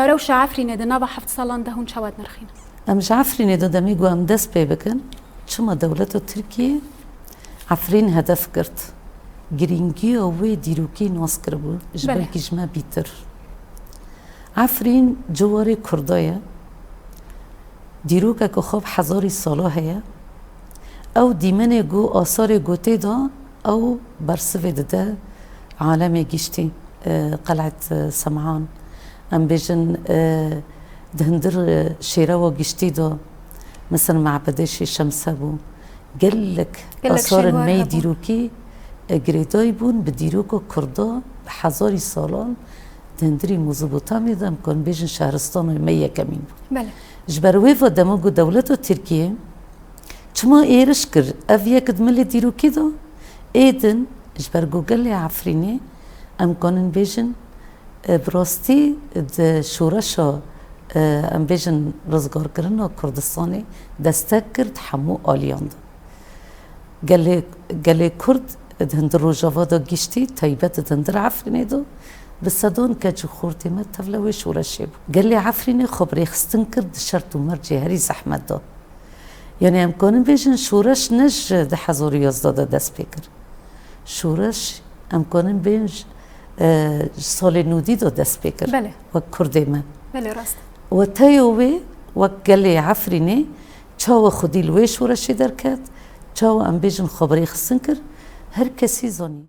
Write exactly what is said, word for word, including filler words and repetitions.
Rewşa Efrînê di nava heft salan de hûn çawa dinirxînin? Em ji Efrînê de demê ku em dest pê bikin, çima dewleta Tirkiyê Efrîn hedef girt? Girîngiya wê dîrokî nas kiribû, ji Belê. Belkî ji me bîtir. Efrîn ciwarê Kurda ye. Dîrokeke xwe bi hezarî sala heye. Ew dîmenê ku asarê ku tê de, ew bersivê dide alemê giştî, e, Qel'et, e, Sem'an. Em bêjin, e, di hundir, e, şêrewa giştî de, mesela mebedê Şêşems hebû. Gelek Gelek asarên şêrwar me yê hebûn. Dîrokî, e, girêdayî bûn bi dîroka Kurda bi hezarî salan di hundirî Mezopotamyê de, em karin bêjin şehristana me yekemîn bû. Belê. Ji ber wê ve dema ku dewleta Tirkiyê çima êriş kir, ev yek di milê dîrokî de, ê din ji ber ku gelê Efrînê, em kanin bêjin, e, bi rastî di şoreşa, e, em bêjin rizgarkirina Kurdistanê destek kir di hemû aliyan de. Gelê, gelê Kurd di hundir Rojava de giştî, taybet di hundir Efrînê de, bi sedan keç û xortê me tevle wê şoreşê bû. Gelê Efrînê xwe bi rêxistin kir di şert û mercê herî zehmet de. Yanî em kanin bêjin şoreş ne ji di hezar û yazdeh de dest pê kir. Şoreş em kanin bêjin ji, e, ji salê nodî de dest pê kir. Belê. Wek Kurdê me. Belê, rast. Weteya wê wek gelê Efrînê çawa xwedî li wê şoreşê derket, çawa em bêjin xwe bi rêxistin kir, her kesî zanî.